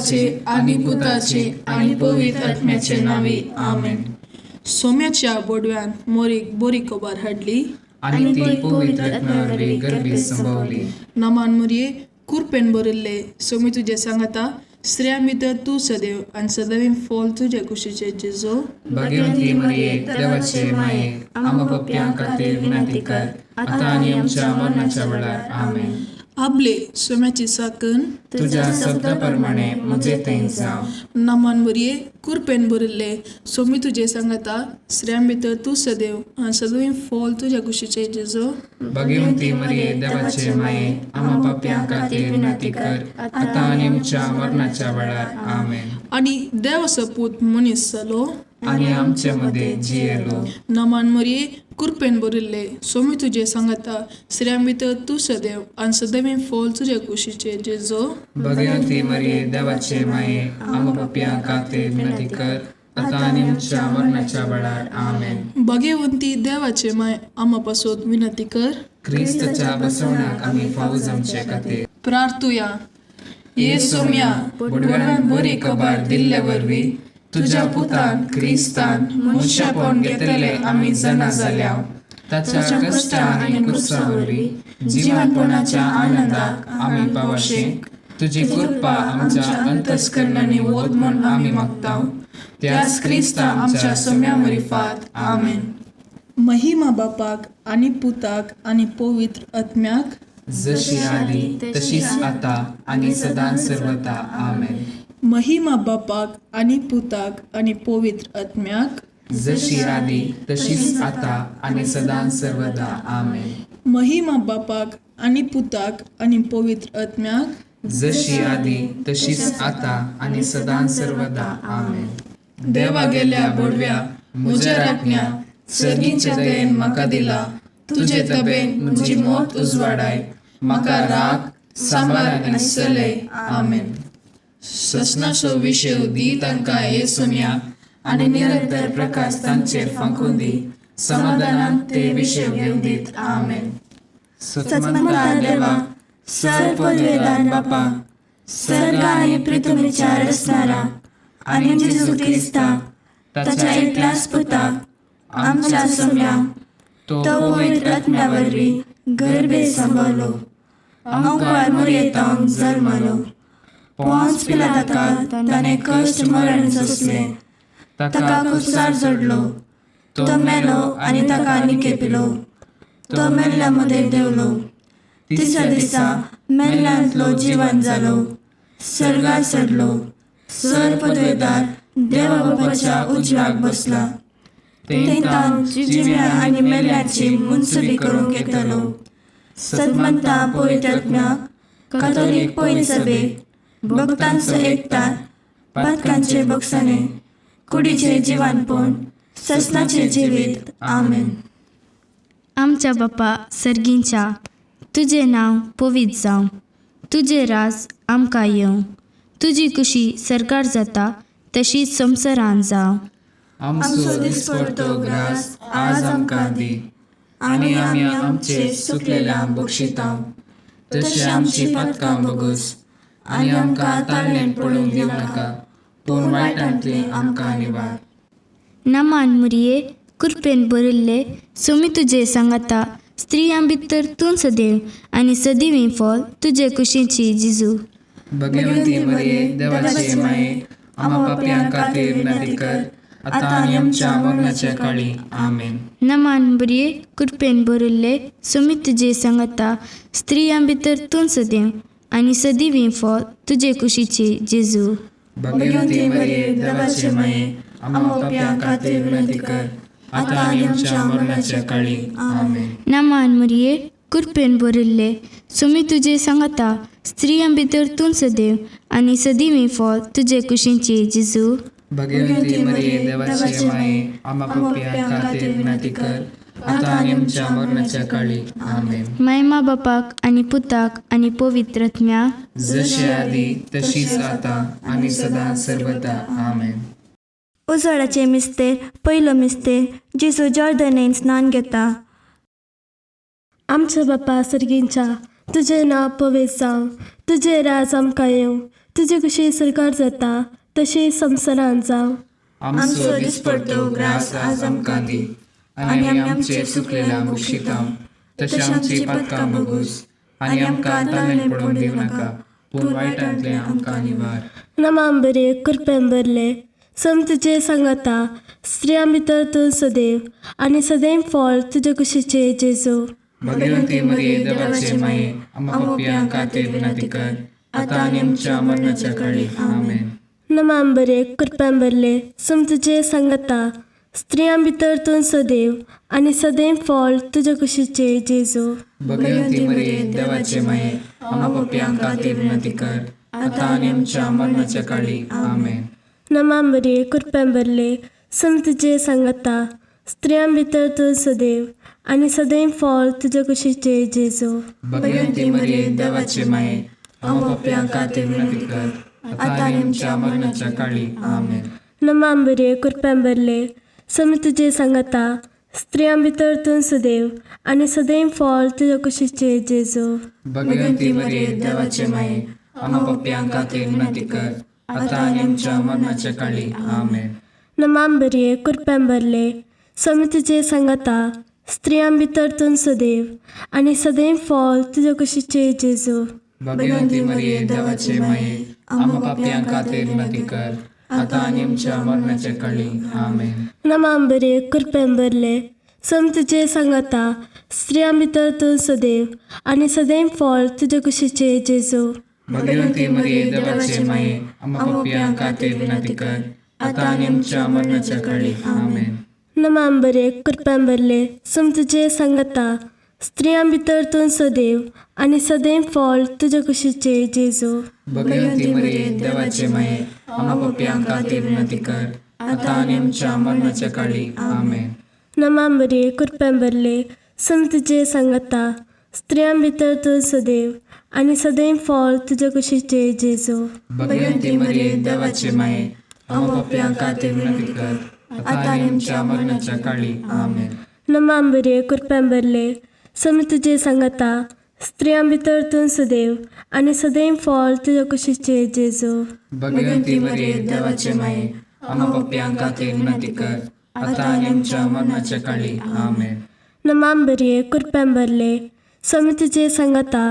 बापाचे आनी पुताचे आनी पवित्र आत्म्याचे नांवी, आमेन. सोम्याच्या बोडव्यान मोरीक बरी खबर हाडली आनी ती पवित्र आत्म्या वरवीं गर्भीत संभवली. नमान मुरये, कुरपेन भरिल्ले, सोमी तुजें सांगाता, स्त्रियां भितर तूं सदैव आनी सदैव फॉल तुजे कुशीचे जेजो. भाग्यवंती मरिये, देवाचे माये, आम्हा पापयां खातीर विनंती कर, आतां आनी आमच्या मरणाच्या वेळार. आमेन. आबले सोम्याची साकन तुज्या शब्दा प्रमाणे म्हजे थंय जावं. नमान मुरये, कुरपेन भरिल्ले, सोमी तुजें सांगाता, स्त्रियां भितर तूं सदैव आनी सदैव फॉल तुज्या कुशीचे जेजो. भाग्यवंती मरिये, देवाचे माये, आम्हा पापयां खातीर विनंती कर, आतां आनी आमच्या मरणाच्या वेळार. आमेन. आनी देवाचो पूत मनीस जालो आनी आमचे मदें जियेलो. नमान मरिये, कुरपेन भरिल्ले, सोमी तुजें सांगाता, स्त्रियां भितर तूं सदैव आनी सदैव फॉल तुज्या कुशीचे जेजो. भाग्यवंती मरिये, देवाचे माये, आम्हा पापयां खातीर विनंती कर, आतां आनी आमच्या मरणाच्या वेळार. आमेन. भाग्यवंती देवाचे माय, आमा पासत विनंती कर क्रिस्ताच्या बसवण्याक आमी फावो जावचे खातीर. प्रार्थुया. ये सोम्या, बोडव्यान बरी खबर दिल्ले वरवीं तुज्या पुतान क्रिस्तान मनशापण घेतले आमी जाणा जाल्या. ताच्या कश्टा आनी कुर्सा वरवीं जिवनपणाच्या आनंदाक आमी पावशे तुजी कृपा आमच्या अंतस्करणांनी वत म्हूण आमी मागता, त्याच क्रिस्ता आमच्या सोम्या मरिफात. आमेन. महिमा बापाक आनी पुताक आनी पवित्र आत्म्याक, जशी आदी तशीच आता आनी सदां सर्वता. आमेन. महिमा बापाक आनी पुताक आनी पवित्र आत्म्याक, जशी आदी तशीच आता आनी सदां सर्वदा. आमेन. महिमा बापाक आनी पुताक आनी पवित्र आत्म्याक, जशी आदी तशीच आता आनी सदां सर्वदा. आमेन. देवा गेल्या बोडव्या, म्हज्या राखण्या, सर्गीच्या दयेन म्हाका दिला तुजे तबेन म्हजी मोत उजवाडाय, म्हाका राग सांबार आनी चलय. आमेन. ससनाचो विशय दी तांकां हे सोम्या, आनी निरंतर प्रकाश तांचेर फांकून दी, समाधानान ते विशय घेवन दीत. आमेन. सतमंता देवा, सर पदवेदार बापा, सर्ग आनी पृथ्वीच्या रचणारा आनी जेजू क्रिस्ता ताच्या एकल्याच पुता आमच्या सोम्या, तो तो पवित्र आत्म्या वरवीं गर्भे संभवलो, अंकुर मुरयेतावन जल्मलो, पोंच पिलाताका ताणें कश्ट मरण सोंसलें, ताका कुसार जोडलो, तो मेलो आनी ताका निकेपिलो, तो मेल्ल्या मदें देंवलो, तिसऱ्या दिसा मेल्ल्यांतलो जिवन जालो, सर्गार चडलो, सर पदवेदार देवा बापाच्या उजव्याक बसला, थंय जिव्या आनी मेल्ल्याची मुनसुबी करूंक येतलो. सतमंता पवित्र आत्म्याक, कातोलीक पवित्र सभेक, भक्तांचो एकतार, पातकांचे बक्षाणे, कुडीचे जिवानपण, ससनाचे जिवीत. आमेन. आमच्या बापा सर्गींच्या, तुजें नांव पवित्र जावं, तुजें राज आमकां येवं, तुजी कुशी सरकार जाता तशी संवसारान जावं. आमचो दिसपडतो ग्रास आज आमकां दी, आनी आमी आमचे सुकलेल्या बक्षिता तशें आमची पातकां बगस, आनी आमकां ताळणेन पडूंक दिवं नाका, पूण वायटांतलें आमकां निवार. नमान मुरये, कुरपेन भरिल्ले, सोमी तुजे सांगाता, स्त्रियां भितर तूं सदैव आनी सदैव फॉल तुजे कुशीची जिजू. भगवंती मरिये, देवाचे माये, आम्हा पापयां खातीर विनंती कर, आतां आनी आमच्या मरणाच्या काळी. आमेन. नमान बरये, कृपेन भरिल्ले, सोमी तुजे सांगाता, स्त्रियां भितर तूं सदैव आनी सदैव फॉल तुजे कुशीची जेजू. भगवंती मरिये, देवाचे माये, आम्हा पापयां खातीर विनंती कर, आतां आनी आमच्या मरणाच्या काळी. आमेन. नमान मरिये, कृपेन भरिल्ले, सोमी तुजे सांगाता, स्त्रियां भितर तूं सदैव आनी सदैव फॉल तुजे कुशीची जेजू. भगवंती मरिये, देवाचे माये, आम्हा पापयां खातीर विनंती कर, आतां आनी आमच्या मरणाच्या काळी. आमेन. मायमा बापाक आनी पुताक आनी पवित्र आत्म्याक, जशी आदी तशीच आतां आनी सदां सर्वदा. आमेन. उजवाडाचे मिस्तेर, पयलो मिस्तेर, जेजू जॉर्दनेन स्नान घेता. आमच्या बापा सर्गींच्या, तुजें नांव पवित्र जावं, तुजें राज आमकां येवं, तुजे कशी सरकार जाता तशें संवसारांत जावं. आमचो दिसपडतो ग्रास आज आमकां दी आनी आमी आमचे चुकलेल्या बक्षितांव तशें आमची पातकां बगूस आनी आमकां ताणें पडून दिवं नाका पूण वायटांतलें आमकां निवार. नमाम बरे कृपेन भरले, सम तुजे सांगाता, स्त्रियां भितर तूं सदैव आनी सदैव फळ तुजे कुशीचे जेजू. भगवंती मरिये देवाचे माये, आम्हा पापयां खातीर विनंती कर आतां आनी आमच्या मरणाच्या काळी. आमेन. नमाम बरे कृपेन भरले, सम तुजे सांगाता, स्त्रियां भितर तूं सदैव आनी सदैव फळ तुजे कुशीचे जेजू. भगवंती मरिये देवाचे माये, आम्हा पापयां खातीर विनंती कर आतां आनी आमच्या मरणाच्या काळी. आमेन. नमाम बरे कृपेन भरले, सम तुजे सांगाता, स्त्रियां भितर तूं सदैव आनी सदैव फळ तुजे कुशीचे जेजू. भगवंती मरिये देवाचे माये, आम्हा पापयां खातीर विनंती कर आतां आनी आमच्या मरणाच्या काळी. आमेन. नमाम बरे कृपेन भरले, सम तुजे सांगाता, स्त्रियां भितर तूं सदैव आनी सदैव फळ तुजे कुशीचे जेजू. भगवंती मरिये देवाचे माये, आम्हा पापयां खातीर विनंती कर आतां आनी आमच्या मरणाच्या काळी. आमेन. नमाम बरे कृपेन भरले, सम तुजे सांगाता, स्त्रियां भितर तूं सदैव आनी सदैव फळ तुजे कुशीचे जेजू. भगवंती मरिये देवाचे माये, आम्हा पापयां खातीर विनंती कर आतां आनी आमच्या मरणाच्या काळी. आमेन. नमाम बरे कृपेन भरले, सम तुजे सांगाता, स्त्रियां भितर तूं सदैव आनी सदैव फळ तुजे कुशीचे जेजू. भगवंती मरिये देवाचे माये, आम्हा पापयां खातीर विनंती कर आतां आनी आमच्या मरणाच्या काळी. आमेन. नमाम बरे कृपेन भरले, सम तुजे सांगाता, स्त्रियां भितर तूं सदैव आनी सदैव फळ तुजे कुशीचे जेजू. भगवंती मरिये देवाचे माये, आम्हा पापयां खातीर विनंती कर आतां आनी आमच्या मरणाच्या काळी. आमेन. नमाम बरे कृपेन भरले, सम तुजे सांगाता, स्त्रियां भितर तूं सदैव आनी सदैव फळ तुजे कुशीचे जेजू. भगवंती मरिये देवाचे माये, आम्हा पापयां खातीर विनंती कर आतां आनी आमच्या मरणाच्या काळी. आमेन. नमाम बरे कृपेन भरले, सम तुजे सांगाता, स्त्रियां भितर तूं सदैव आनी सदैव फळ तुजे कुशीचे जेजू. भगवंती मरिये देवाचे माये, आम्हा पापयां खातीर विनंती कर आतां आनी आमच्या मरणाच्या काळी. आमेन. नमाम बरे कृपेन भरले, सम तुजे सांगाता,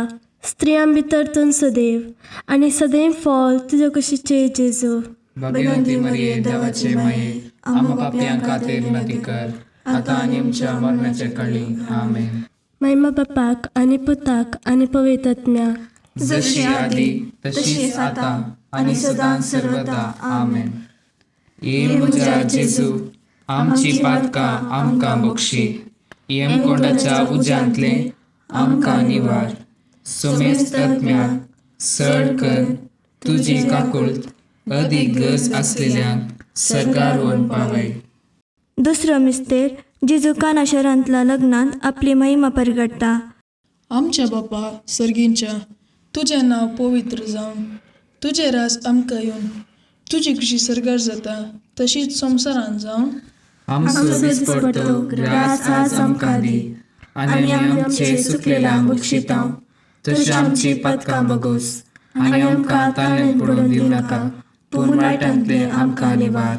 स्त्रियां भितर तूं सदैव आनी सदैव फळ तुजे कुशीचे जेजू. भगवंती मरिये देवाचे माये, आम्हा पापयां खातीर विनंती कर आतां आनी आमच्या मरणाच्या काळी. आमेन. महिमा बापाक आनी पुताक आनी पवित्र आत्म्याक, जशी आदी तशीच आतां आनी सदां सर्वदा. आमेन. ये म्हज्या जेजू, आमची पातकां आमकां बक्षी, यमकोंडाच्या उज्यांतलें आमकां निवार, सोमेस्त आत्म्याक सड कर तुजी काकुळट अदीक गरज आसलेल्यांक सर्गार व्हरून पावय. दुसरो मिस्तेर जेजू काना शहरांतल्या लग्नांत आपली महिमा परगटता. आमच्या बापा सर्गींच्या, तुजें नांव पवित्र जावं, तुजें राज आमकां येवन, तुजी खुशी सर्गार जाता तशीच संवसारांत जावं. आमचो दिसपडतो ग्रास आज आमकां दी आनी आमी आमचे चुकलेल्यांक बक्षितांव तशें आमची पातकां बगोस आनी आमकां ताणें पडून दिवं नाका पूण वायटांतलें आमकां निवार.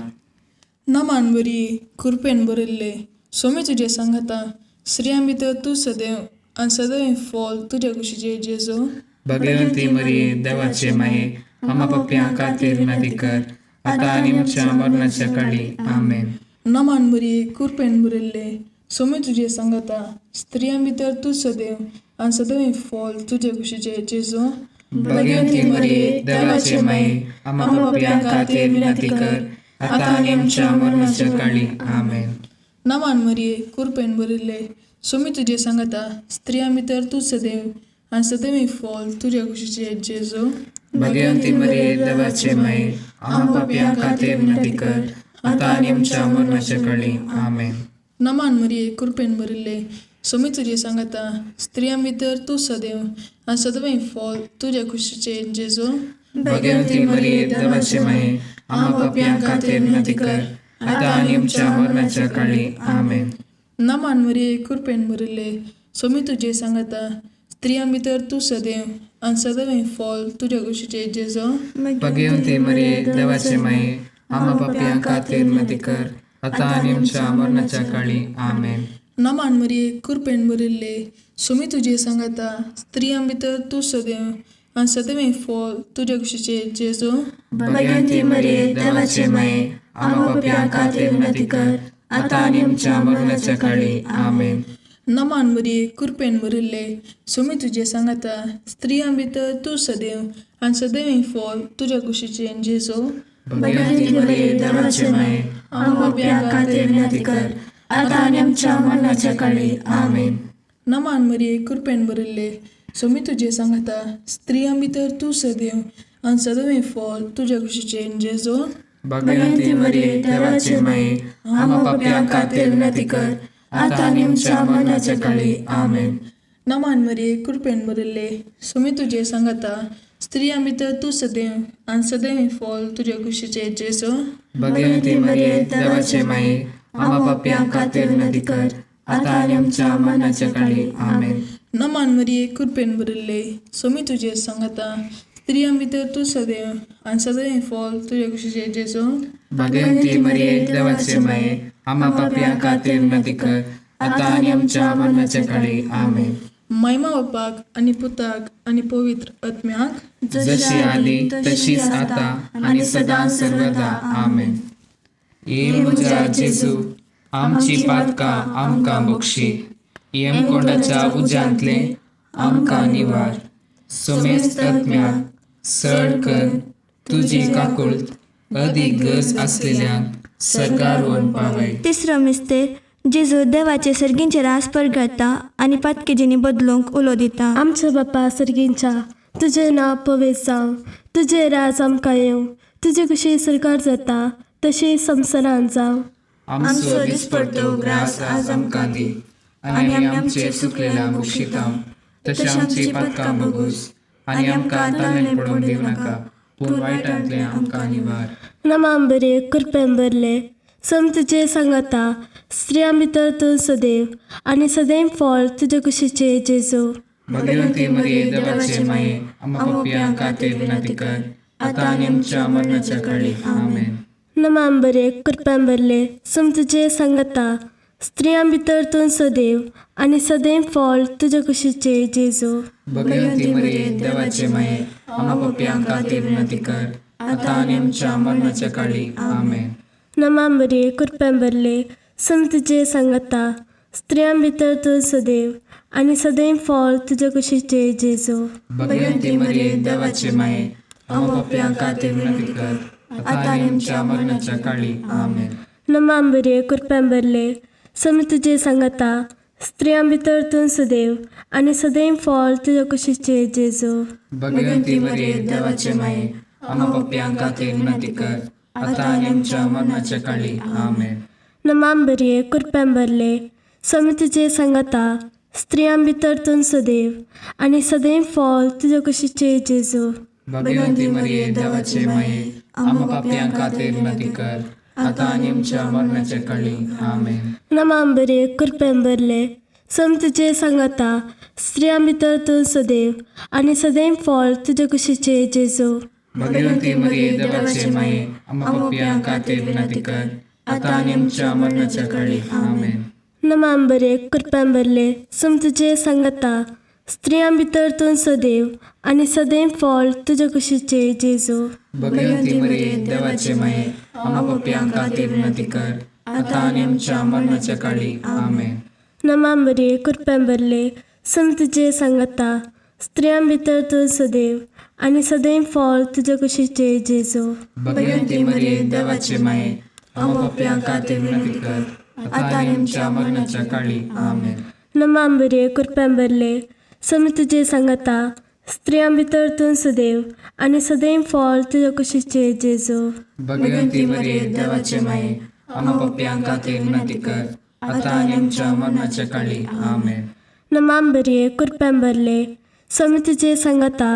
नमान बरी कृपेन भरिल्ले, सोमी तुजें सांगाता, स्त्रियां भितर तूं सदैव आनी सदैव फळ तुज्या कुशीचे जेजू. भगवंती मरिये देवाचे माये, आम्हा पापयां खातीर विनंती कर आतां आनी आमच्या मरणाच्या काळी. आमेन. नमान बरी कृपेन भरिल्ले, सोमी तुजें सांगाता, स्त्रियां भितर तूं सदैव आनी सदैव फळ तुजे कुशीचे जेजू. भगवंती मरिये देवाचे माये, आम्हा पापयां खातीर विनंती कर आतां आनी आमच्या मरणाच्या काळी. आमेन. नमान मरिये कृपेन भरिल्ले, सोमी तुजें सांगाता, स्त्रियां भितर तूं सदैव आनी सदैव फळ तुज्या कुशीचे जेजू. भगवंती मरिये देवाचे माये, आम्हा पापयां खातीर विनंती कर आतां आनी आमच्या मरणाच्या काळी. आमेन. नमान मरिये कृपेन भरिल्ले, सोमी तुजें सांगाता, स्त्रियां भितर तूं सदैव आनी सदैव फळ तुज्या कुशीचे जेजू. भगवंती मरिये देवाचे माये, आम्हा पापयां खातीर विनंती कर आतां आनी आमच्या मरणाच्या काळी. आमेन. नमान मरिये कृपेन भरिल्ले, सोमी तुजें सांगाता, स्त्रियां भितर तूं सदैव आनी सदैव फॉल तुज्या कुशीचे जेजो. भगवती मरिये, देवाचे माये, आम्हा पापयां खातीर विनंती कर, आतां आनी आमच्या मरणाच्या काळी. आमेन. नमान मरिये, कृपेन भरिल्ले, सुमी तुजे सांगाता, स्त्रियां भितर तूं सदैव आनी सदैव फॉल तुज्या कुशीचे जेजो. भगवती मरिये, देवाचे माये, आम्हा पापयां खातीर विनंती कर, आतां आनी आमच्या मरणाच्या काळी. आमेन. नमान मरिये, कृपेन भरिल्ले, सुमी तुजे सांगाता, स्त्रियां भितर तूं सदैव आनी सदैव फॉल तुज्या कुशीचे जेजो. भगवती मरिये, देवाचे माये, आम्हा पापयां खातीर विनंती कर, आतां आनी आमच्या मरणाच्या काळी. आमेन. नमान मरिये, कृपेन भरिल्ले, सोमी तुजे सांगाता, स्त्रियां भितर तूं सदैव आनी सदैव फॉल तुज्या कुशीचे जेजो. भगवती मरिये, देवाचे माये, आम्हा पापयां खातीर विनंती कर, आतां आनी आमच्या मरणाच्या काळी. आमेन. नमान मरिये, कृपेन भरिल्ले, सोमी तुजे सांगाता, स्त्रियां भितर तूं सदैव आनी सदैव फॉल तुज्या कुशीचे जेजो. भगवती मरिये, देवाचे माये, आम्हा पापयां खातीर विनंती कर, आतां आनी आमच्या मरणाच्या काळी. आमेन. नमान मरिये, कृपेन भरिल्ले, सोमी तुजे सांगाता, स्त्रियां भितर तूं सदैव आनी सदैव फॉल तुज्या कुशीचे जेजो. भगवती मरिये, देवाचे माये, आम्हा पापयां खातीर विनंती कर, आतां आनी आमच्या मरणाच्या काळी. आमेन. महिमा बापाक आनी पुताक आनी पवित्र आत्म्याक, जशी आदी तशीच आता आनी सदां सर्वदा. आमेन. ये म्हज्या जेजू, आमची पातकां आमकां बक्षी, यमकोंडाच्या उज्यांतले आमकां निवार, सोमेस्त आत्म्याक सड कर तुजी काकुळट अदीक गरज आसलेल्यांक सर्गार व्हरून पावय. तिसरो मिस्तेर, जेजू देवाचे सर्गींचे रास परगळता आनी पातकेजींनी बदलूंक उलो दिता. आमच्या बापा सर्गींच्या, तुजें नांव पवित्र जावं, तुजें राज आमकां येवं, तुजी कुशी सरकार जाता तशी संवसारांत जावं. आमचो दिसपडतो ग्रास आज आमकां दी, आनी आमी आमचे चुकलेल्या बक्षिता तशें आमची पातकां बगूस, आनी आमकां ताणें पडोवंक दिवं नाका, पूण वायटांतलें आमकां निवार. नमाम बरे, कृपेन भरले, सम तुजे सांगाता, स्त्रियां भितर तूं सदैव आनी सदैव फळ तुजे कुशीचे जेजू. भगवती मरिये, देवाचे माये, आम्हा पापयां खातीर विनंती कर, आतां आनी आमच्या मरणाच्या काळी. आमेन. नमाम बरे, कृपेन भरले, सम तुजे सांगाता, स्त्रियां भितर तूं सदैव आनी सदैव फळ तुजे कुशीचे जेजू. भगवती मरिये, देवाचे माये, आम्हा पापयां खातीर विनंती कर, आतां आनी आमच्या मरणाच्या काळी. आमेन. नमाम बरे, कृपेन भरले, सम तुजे सांगाता, स्त्रियां भितर तूं सदैव आनी सदैव फळ तुजे कुशीचे जेजू. भगवती मरिये, देवाचे माये, आम्हा पापयां खातीर विनंती कर, आतां आनी आमच्या मरणाच्या काळी. आमेन. नमाम बरे, कृपेन भरले, सम तुजे सांगाता, स्त्रियां भितर तूं सदैव आनी सदैव फळ तुजे कुशीचे जेजू. भगवती मरिये, देवाचे माये, आम्हा पापयां खातीर विनंती कर, आतां आनी आमच्या मरणाच्या काळी. आमेन. नमाम बरे, कृपेन भरले, सम तुजे सांगाता, स्त्रियां भितर तूं सदैव आनी सदैव फळ तुजे कुशीचे जेजू. भगवती मरिये, देवाचे माये, आम्हा पापयां खातीर विनंती कर, आतां आनी आमच्या मरणाच्या काळी. आमेन. नमाम बरे, कृपेन भरले, सम तुजे सांगाता, स्त्रियां भितर तूं सदैव आनी सदैव फळ तुजे कुशीचे जेजू. भगवती मरिये, देवाचे माये, आम्हा पापयां खातीर विनंती कर, आतां आनी आमच्या मरणाच्या काळी. आमेन. नमाम बरे, कृपेन भरले, सम तुजे सांगाता, स्त्रियां भितर तूं सदैव आनी सदैव फळ तुजे कुशीचे जेजू. भगवती मरिये, देवाचे माये, आम्हा पापयां खातीर विनंती कर, आतां आनी आमच्या मरणाच्या काळी. आमेन. नमाम बरे, कृपेन भरले, सम तुजे सांगाता, स्त्रियां भितर तूं सदैव आनी सदैव फळ तुजे कुशीचे जेजू. भगवती मरिये, देवाचे माये, आम्हा पापयां खातीर विनंती कर, आतां आनी आमच्या मरणाच्या काळी. आमेन. नमाम बरे, कृपेन भरले, सम तुजे सांगाता, स्त्रियां भितर तूं सदैव आनी सदैव फळ तुजे कुशीचे जेजू. भगवती मरिये, देवाचे माये, आम्हा पापयां खातीर विनंती कर, आतां आनी आमच्या मरणाच्या काळी. आमेन. नमाम बरे, कृपेन भरले, सम तुजे सांगाता,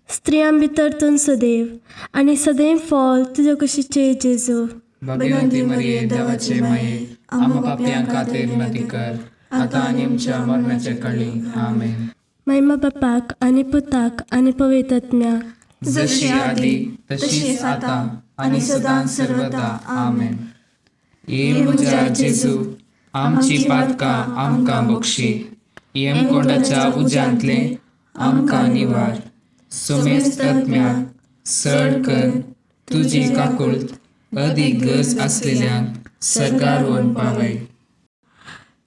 स्त्रियां भितर तूं सदैव आनी सदैव फळ तुजे कुशीचे जेजू. भगवती मरिये, देवाचे माये, आम्हा पापयां खातीर विनंती कर, आतां आनी आमच्या मरणाच्या काळी. आमेन. महिमा बापाक आनी पुताक आनी पवित्र आत्म्याक. जशी आदी तशीच आता आनी सदां सर्वदा. आमेन. ये म्हज्या जेजू, आमची पातकां आमकां बक्षी, यमकोंडाच्या उज्यांतले आमकां निवार, सुमेस्त आत्म्याक सड कर तुजी काकुळट अदीक गरज आसलेल्यांक सरकार व्हरून पावय.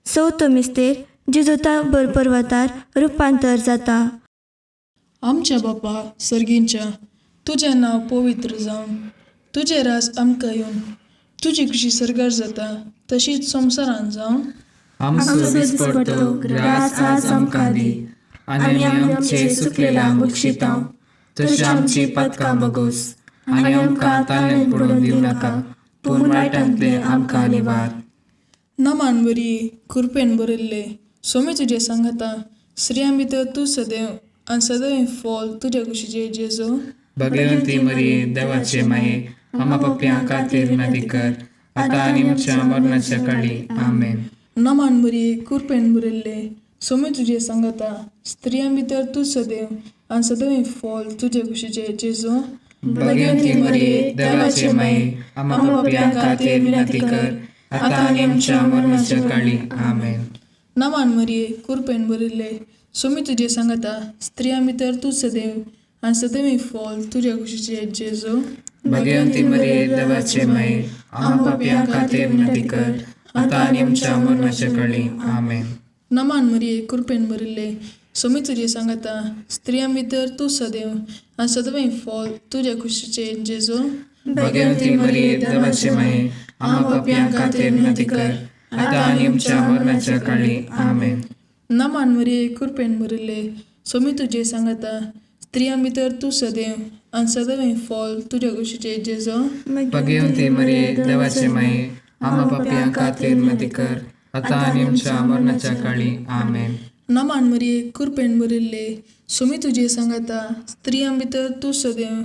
चवथो मिस्तेर जेजू ताबोर पर्वतार रुपांतर जाता. आमच्या बापा सर्गींच्या, तुजें नांव पवित्र जावं, तुजें राज आमकां येवन, तुजी खुशी सर्गार जाता तशीच संवसारान जावं. आमचो दिसपडतो ग्रास आज आमकां दी आनी आमी आमचे चुकलेल्यांक बक्षिता तशी आमची पातकां बगोस आनी आमकां ताळ्यांत पडून दिवं नाका, पूण वायटांतले आमकां निवार. नमान बरी कृपेन भरिल्ले, सोमी तुजें सांगाता, स्त्रियां भितर तूं सदैव आनी सदैव फॉल तुज्या कुशीचे जेजू. भगवंती मरिये, देवाचे माये, आमा पापयां खातीर विनंती कर, आतां आनी आमच्या मरणाच्या काळी. आमेन. नमान बरी कृपेन भरिल्ले, सोमी तुजें सांगाता, स्त्रियां भितर तूं सदैव आनी सदैव फॉल तुज्या कुशीचे जेजू. भगवंती मरिये, देवाचे माये, आमा पापयां खातीर विनंती कर, आतां आनी आमच्या मरणाच्या काळी. आमेन. नमान मरिये कृपेन भरिल्ले, सोमी तुजें सांगाता, स्त्रियां भितर तूं सदैव आनी सदैव फॉल तुज्या कुशीचे जेजू. भगवंती मरिये, देवाचे माये, आमा पापयां खातीर विनंती कर, आतां आनी आमच्या मरणाच्या काळी. आमेन. नमान मरिये कृपेन भरिल्ले, सोमी तुजें सांगाता, स्त्रियां भितर तूं सदैव आनी सदैव फॉल तुज्या कुशीचे जेजू. भगवंती मरिये, देवाचे माये, आमा पापयां खातीर विनंती कर, आतां आनी आमच्या मरणाच्या काळी. आमेन. नमान मरिये कृपेन भरिल्ले, सोमी तुजें सांगाता, स्त्रियां भितर तूं सदैव आनी सदैव फॉल तुज्या कुशीचे जेजू. भगवंती मरिये, देवाचे माये, आमा पापयां खातीर विनंती कर, आतां आनी आमच्या मरणाच्या काळी. आमेन. नमान मरिये कृपेन भरिल्ले, सोमी तुजें सांगाता, स्त्रियां भितर तूं सदैव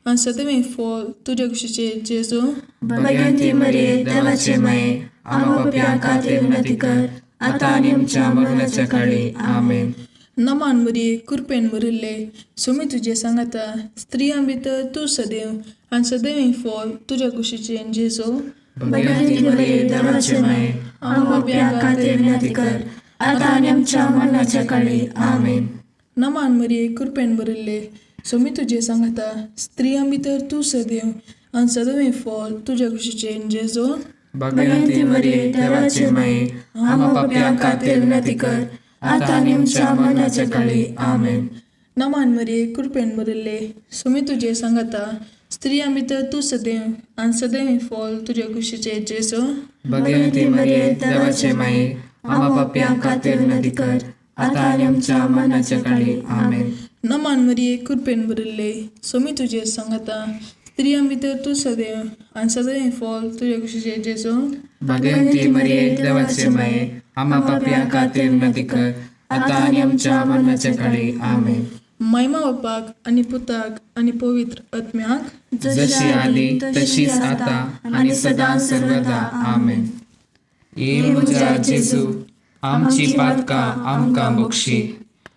आनी सदैव फॉल तुज्या कुशीचे जेजू. भगवंती मरिये, देवाचे माये, आमा पापयां खातीर विनंती कर, आतां आनी आमच्या मरणाच्या काळी. आमेन. नमान मरिये कृपेन भरिल्ले, सोमी तुजें सांगाता, स्त्रियां भितर तूं सदैव आनी सदैव फॉल तुज्या कुशीचे जेजू. भगवंती मरिये, देवाचे माये, आमा पापयां खातीर विनंती कर, आतां आनी आमच्या मरणाच्या काळी. आमेन. नमान मरिये कृपेन भरिल्ले, सोमी तुजें सांगाता, स्त्रियां भितर तूं सदैव आनी सदैव फॉल तुज्या कुशीचे जेजू. भगवंती मरिये, देवाचे माये, आमा पापयां खातीर विनंती कर, आतां आनी आमच्या मरणाच्या काळी. आमेन. नमान मरिये कृपेन भरिल्ले, सोमी तुजें सांगाता, स्त्रियां भितर तूं सदैव आनी सदैव फॉल तुज्या कुशीचे जेजू. भगवंती मरिये, देवाचे माये, आमा पापयां खातीर विनंती कर, आतां आनी आमच्या मरणाच्या काळी. आमेन. नमान मरिये कृपेन भरिल्ले, सोमी तुजें सांगाता, स्त्रियां भितर तूं सदैव आनी सदैव फॉल तुज्या कुशीचे जेजू. भगवंती मरिये, देवाचे माये, आमा पापयां खातीर विनंती कर, आतां आनी आमच्या मरणाच्या काळी. आमेन. महिमा बापाक आनी पुताक आनी पवित्र आत्म्याक, जशी आदी तशीच आता आनी सदां सर्वदा. आमेन. ये म्हज्या जेजू, आमची पातकां आमकां बक्षी,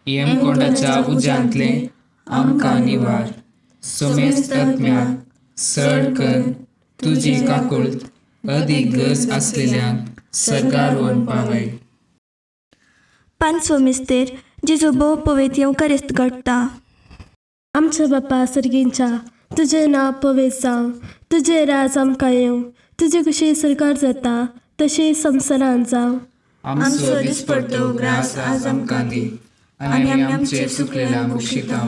यमकोंडाच्या उज्यांतले आमकां निवार, सुमेस्त आत्म्याक सड कर तुजी काकुळट अदीक गरज आसलेल्यांक सर्गार व्हरून पावय. पांचवो मिस्तेर जेजू भोव पवित्र येवकारिस्त घडटा. आमच्या बापा सर्गींच्या, तुजें नांव पवित्र जावं, तुजें राज आमकां येवं, तुजी खुशी सरकार जाता तशी संवसारांत जावं. आमचो दिसपडतो ग्रास आज आमकां दी आनी आमी आमचे चुकलेल्या बक्षिता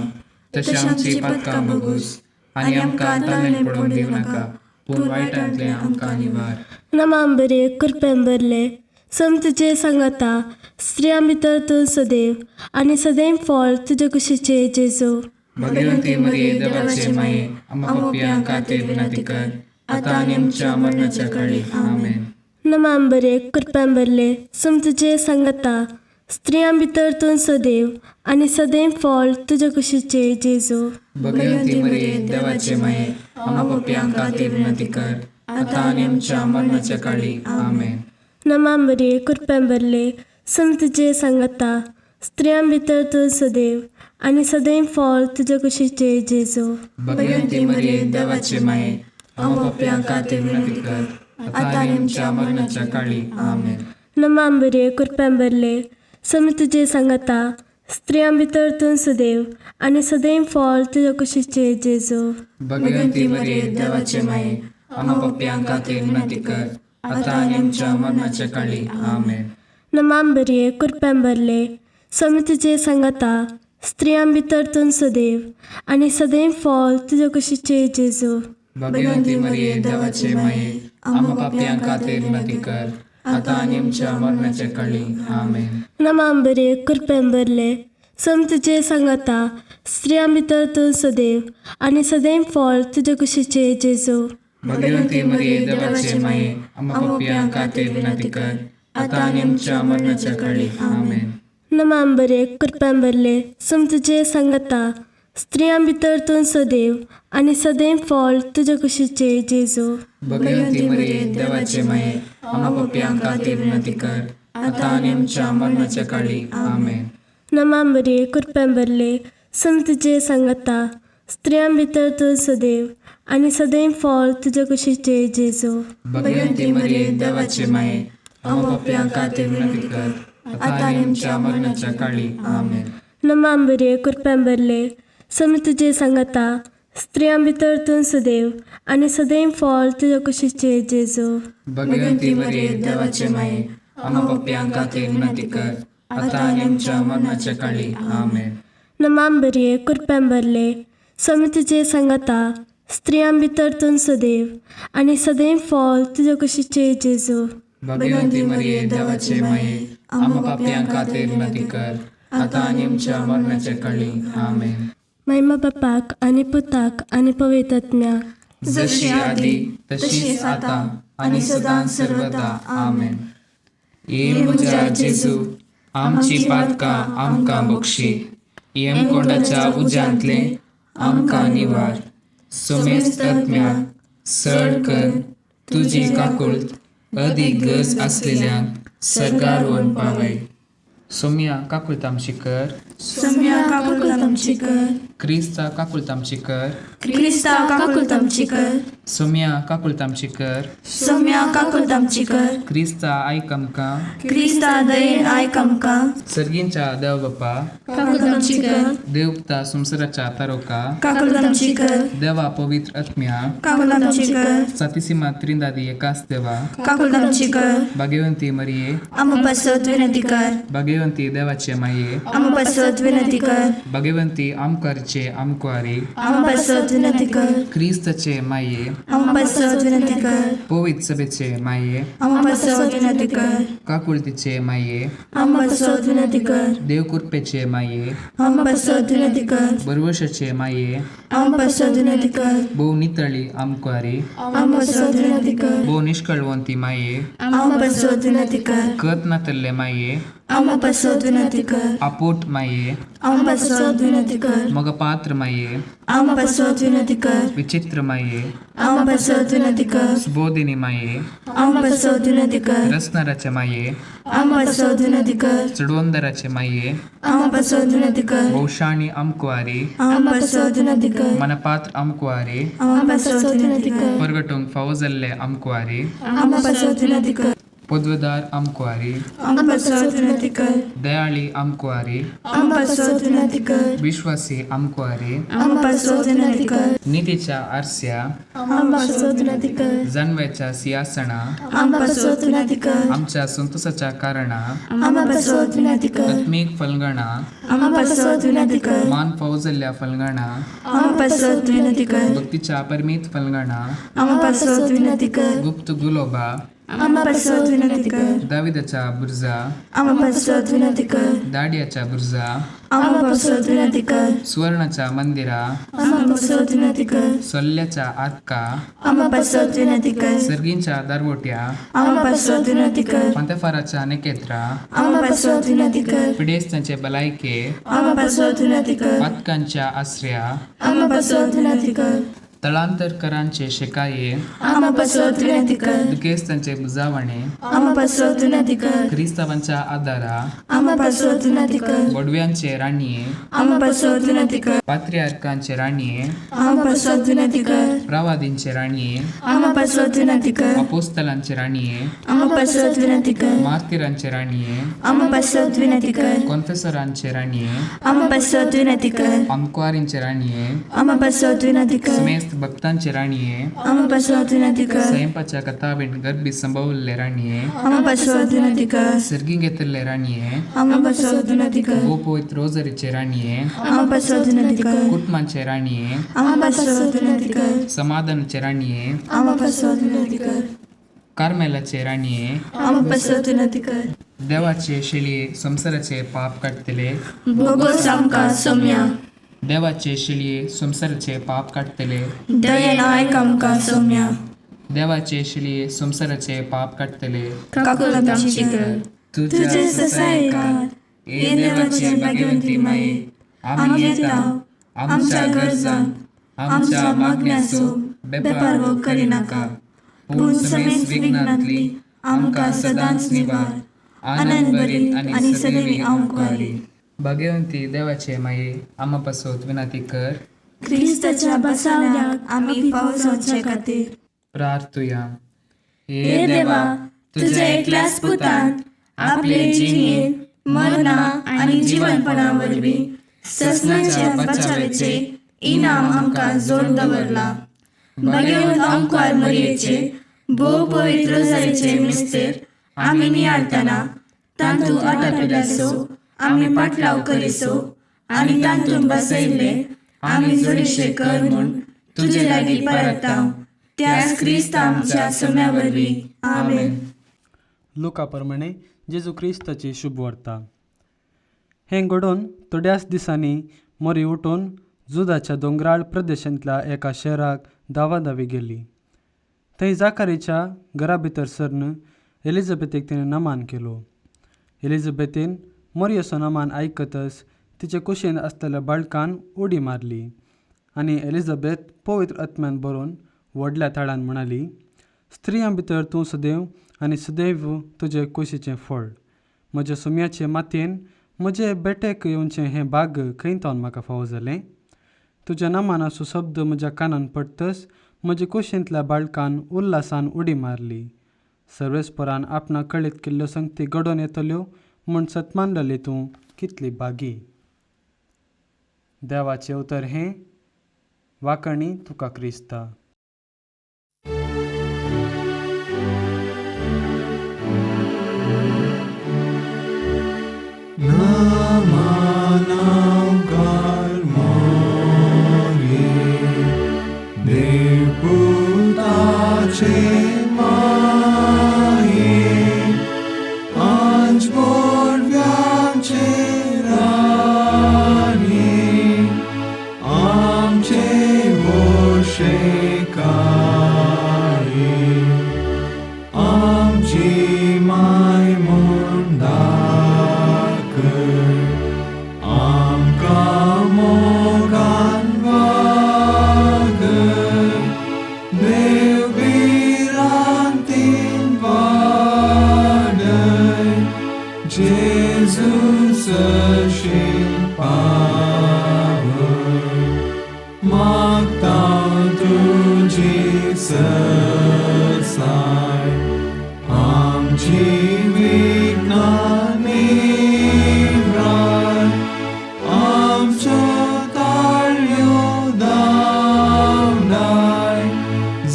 तशें आमची पातकां बगूस आनी आमकां ताळें पडोवन दिवं नाका, पूण वायटांतलें आमकां निवार. नमाम बरे कृपेन भरले, सम तुजे सांगाता, स्त्रियां भितर तूं सदैव आनी सदैव फळ तुजे कुशीचे जेजू. भगवंती मरिये, देवाचे माये, आम्हा पापयां खातीर विनंती कर, आतां आनी आमच्या मरणाच्या काळी. आमेन. नमाम बरे कृपेन भरले, सम तुजे सांगाता, स्त्रियां भितर तूं सदैव आनी सदैव फळ तुजे कुशीचे जेजू. भगवंती मरिये, देवाचे माये, आम्हा पापयां खातीर विनंती कर, आतां आनी आमच्या मरणाच्या काळी. आमेन. नमाम बरे कृपेन भरले, सम तुजे सांगाता, स्त्रियां भितर तूं सदैव आनी सदैव फळ तुजे कुशीचे जेजू. भगवंती मरिये, देवाचे माये, आम्हा पाप्यां खातीर विनंती कर, आता आनी आमच्या मरणाच्या काळी. आमेन. नमा मरिये, कृपेन भरले, स्वामी तुजे सांगाता, स्त्रियां भितर तूं सदैव आनी सदैव फळ तुजे कुशीचे जेजू. भगवंती मरिये, देवाचे माये, आम्हा पाप्यां खातीर विनंती कर, आता आनी आमच्या मरणाच्या काळी. आमेन. नमा मरिये, कृपेन भरले, स्वामी तुजे सांगाता, स्त्रियां भितर तूं सदैव आनी सदैव फळ तुजे कुशीचे जेजू. भगवंती मरिये, देवाचे माये, आम्हा पाप्यां खातीर विनंती कर, आता आनी आमच्या मरणाच्या काळी. आमेन. नमा मरिये, कृपेन भरले, स्वामी तुजे सांगाता, स्त्रियां भितर तूं सदैव आनी सदैव फळ तुजे कुशीचे जेजू. भगवंती मरिये, देवाचे माये, आम्हा पाप्यां खातीर विनंती कर, आता आनी आमच्या मरणाच्या काळी. आमेन. नमा मरिये, कृपेन भरले, स्वामी तुजे सांगाता, स्त्रियां भितर तूं सदैव आनी सदैव फळ तुजे कुशीचे जेजू. भगवंती मरिये, देवाचे माये, आम्हा पाप्यां खातीर विनंती कर, आता आनी आमच्या मरणाच्या काळी. आमेन. नमा मरिये, कृपेन भरले, स्वामी तुजे सांगाता, स्त्रियां भितर तूं सदैव आनी सदैव फळ तुजे कुशीचे जेजू. भगवंती मरिये, देवाचे माये, आम्हा पाप्यां खातीर विनंती कर, आता आनी आमच्या मरणाच्या काळी. आमेन. नमा मरिये, कृपेन भरले, स्वामी तुजे सांगाता, स्त्रियां भितर तूं सदैव आनी सदैव फळ तुजे कुशीचे जेजू. भगवंती मरिये, देवाचे माये, आम्हा पाप्यां खातीर विनंती कर, आता आनी आमच्या मरणाच्या काळी. आमेन. नमा मरिये, कृपेन भरले, स्वामी तुजे सांगाता, स्त्रियां भितर तूं सदैव आनी सदैव फळ तुजे कुशीचे जेजू. भगवंती मरिये, देवाचे माये, आम्हा पाप्यां खातीर विनंती कर, आता आनी आमच्या मरणाच्या काळी. आमेन. महिमा बापाक आनी पुताक आनी पवित्र आत्म्याक, जशी आदी तशीच आता आणि सदां सर्वदा. आमेन. ये म्हज्या जेजू, आमची पातकां आमकां बक्षी, येमकोंडाच्या उज्यांतले आमकां निवार, सोमेस्त आत्म्याक सड कर तुजी काकुळत अदीक गरज आसलेल्यांक सर्गार व्हरून पावय. सोम्या काकुळत आमची कर. सोम्या काकुळत आमची कर. क्रिस्ता काकुळत आमची कर. क्रिस्ता काकुळत आमची कर. सोम्या काकुळत आमची कर. सोम्या काकुळत आमची कर. क्रिस्ता आयक आमकां. क्रिस्ता दयेन आयक आमकां. सर्गींच्या देव बापा, काकुळत आमची कर. देवता संवसाराच्या तारोका, काकुळत आमची कर. देवा पवित्र आत्म्या, काकुळत आमची कर. सातीसीमा त्रिंदादी एकाच देवा, काकुळत आमची कर. भाग्यवंती मरिये, आम्हा पासत विनंती कर. भाग्यवंती देवाचे माये, आम्हा पासत विनंती कर. भाग्यवंती आमकारचे आमकुवारी, आम्हा पासत विनंती कर. क्रिस्ताचे माये, आम्हा पासत विनंती कर. पवित्र सभेचे माये, आम्हा पासत विनंती कर. काकुळतीचे माये, आम्हा पासत विनंती कर. देवकृपेचे माये, आम्हा पासत विनंती कर. बरवशाचे माये, आम्हा पासत विनंती कर. भोव नितळी आमकुवारी, आम्हा पासत विनंती कर. भोव निष्कळवंती माये, आम्हा पासत विनंती कर. कत नातल्ले माये, आम्हा पासत विनंती कर. आपोट माये, आम्हा पासत विनंती कर. मगपात्र माये, आम्हा पासत विनंती कर. विचित्र माये, आम्हा पासत विनंती कर. सुबोधिनी माये, आम्हा पासत विनंती कर. रसनाराचे माये, आम्हा पासत विनंती कर. चडवंदराचे माये, आम्हा पासत विनंती कर. भोवशाणी आमकुवारी, आम्हा पासत विनंती कर. मनपात्र आमकुवारी, आम्हा पासत विनंती कर. परगटूंक फावो जाल्ले आमकुवारी, आम्हा पासत विनंती कर. पदवेदार आमकुवारी, आम्हा पासत विनंती कर. दयाळी आमकुवारी, आम्हा पासत विनंती कर. विश्वासी आमकुवारी, आम्हा पासत विनंती कर. नितीच्या आरस्या, आम्हा पासत विनंती कर. जानव्याच्या सिंहासना, आम्हा पासत विनंती कर. आमच्या संतोषाच्या कारणा, आम्हा पासत विनंती कर. आत्मीक फलगणा, आम्हा पासत विनंती कर. मान फावो जाल्ल्या फलगणा, आम्हा पासत विनंती कर. भक्तीच्या परमीत फलगणा, आम्हा पासत विनंती कर. गुप्त गुलोबा, आम्हा पासत विनंती कर. दाविदाच्या बुर्जा, आम्हा पासत विनंती कर. दाडियाच्या बुर्जा, आम्हा पासत विनंती कर. सुवर्णाच्या मंदिरा, आम्हा पासत विनंती कर. सोल्ल्याच्या आरका, आम्हा पासत विनंती कर. सर्गींच्या दारवोट्या, आम्हा पासत विनंती कर. पंतेफाराच्या नेकेत्रा, आम्हा पासत विनंती कर. पिडेस्तांचे भलायके, आम्हा पासत विनंती कर. पातकांच्या आसऱ्या, आम्हा पासत विनंती कर. तळांतरकरांचे शेकाये, आमा पासत विनंती कर. दुखेस्तांचे बुजावणे, आमा पासत विनंती कर. क्रिस्तावांच्या आदारा, आमा पासत विनंती कर. बोडव्यांचे राणये, आमा पासत विनंती कर. पात्रियार्कांचे राणये, आमा पासत विनंती कर. प्रवादींचे राणये, आमा पासत विनंती कर. अपोस्तलांचे राणये, आमा पासत विनंती कर. मार्तिरांचे राणये, आमा पासत विनंती कर. कॉन्फेसरांचे राणये, आमा पासत विनंती कर. अंकवारींचे राणये, आमा पासत विनंती कर. समेस्त भक्तांचे राणये, आमा पासत विनंती कर. स्वयंपाच्या कथावीण गर्भी संभवल्ले राणये, आमा पासत विनंती कर. सर्गी घेतल्ले राणये, आमा पासत विनंती कर. गोपोयत रोजरीचे राणये, आमा पासत विनंती कर. कुटुंबांचे राणये, आमा पासत विनंती कर. समाधानाचे राणये, आमा पासत विनंती कर. कार्मेलाचे राणये, आमा पासत विनंती कर. देवाचे शेळये संवसाराचे पाप काडटले, भोगोस आमकां सोम्या. देवाचे शेळये संवसाराचे पाप काडटले, दयेन आयक आमकां सोम्या. देवाचे शेळये संवसाराचे पाप काडटले, काकुळ आमची कर. तुझ्या ससायकार हे देवाचे भाग्यवंती माये, आमी येता आमच्या गरजांक आमच्या मागण्याचो बेपारवो करिनाका, पूण समेस्त विघ्नांतली आमकां सदांच निवार, आनंद भरीत आनी सदैवी आमकां. भाग्यवंती देवाचे माये, आमा पासत विनंती कर. क्रिस्ताच्या बसावण्याक आमी फावो जावचे खातीर. प्रार्थुया. हे देवा, तुझ्या एकल्याच पुतान आपले जिणेंत मरणा आनी जिवनपणा वरवीं ससनाच्या बचावेचे इनाम आमकां जोड दवरला. भाग्यवंत आमकार मरयेचे भोव पवित्र रोजारीचे मिस्तेर आमी नियाळतना तांतू आटापिल्याचो आमी पाटलाव करिसो आनी तांतून बसयल्ले आमी जोडीशे कर म्हूण तुजे लागीं परताव, त्याच क्रिस्त आमच्या सोम्या वरवीं. आमेन. लुका प्रमाणे जेजू क्रिस्ताची शुभवार्ता. हें घडोवन थोड्याच दिसांनी मोरी उठून जुदाच्या दोंगराळ प्रदेशांतल्या एका शहराक धांवाधावी गेली. थंय जाकारीच्या घरा भितर सरन एलिझाबेथीक तिणें नमान केलो. एलिझाबेथीन मोरयेचो नमान आयकतच तिचे कुशीन आसलेल्या बाळकान उडी मारली आनी एलिझाबेथ पवित्र आत्म्यान भरून व्हडल्या ताळान म्हणाली, स्त्रियां भितर तूं सदैव आनी सदैव तुजे कुशीचें फळ. म्हज्या सुम्याचे मातयेन म्हजे बेटेक येवचें हें भाग खंय तावन म्हाका फावो जालें? तुज्या नामानाचो शब्द म्हज्या कानान पडतच म्हजे कुशींतल्या बाळकान उल्हासान उडी मारली. सर्वेस्परान आपणाक कळीत केल्ल्यो संगती घडोवन येतल्यो म्हूण सतमानलेली तूं कितली भागी. देवाचें उतर हें. वाकणी तुका क्रिस्ता. नमनाकार मोरये, देवपुताचे माये, आंज बोडव्यांचे राणये, आमचे वोशेकाये, आमची माय म्हूण दाखय, आमकां मोगान वागय, देव भिरांतीन वाडय, जेजू सरशीं पावय, मागता तुजी सरसाय, आमची विघ्नां निव्राय, आमच्यो ताळयो धांवडाय,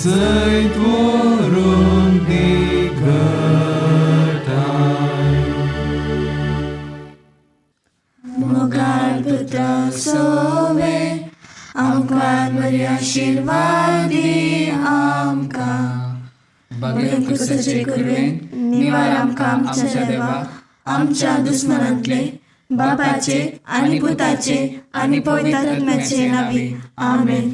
जैत व्हरून दी घटाय. मोगाळ पुत्रा सोवे आमकां बरी आशिर्वाद दी आमकां. भाग्यवंत क्रिस्ताचे कृपेन निवार आमकां आमच्या देवा, आमच्या दुस्मनांतले, बापाचे आनी पुताचे आनी पवित्र आत्म्याचे नांवी. आमेन.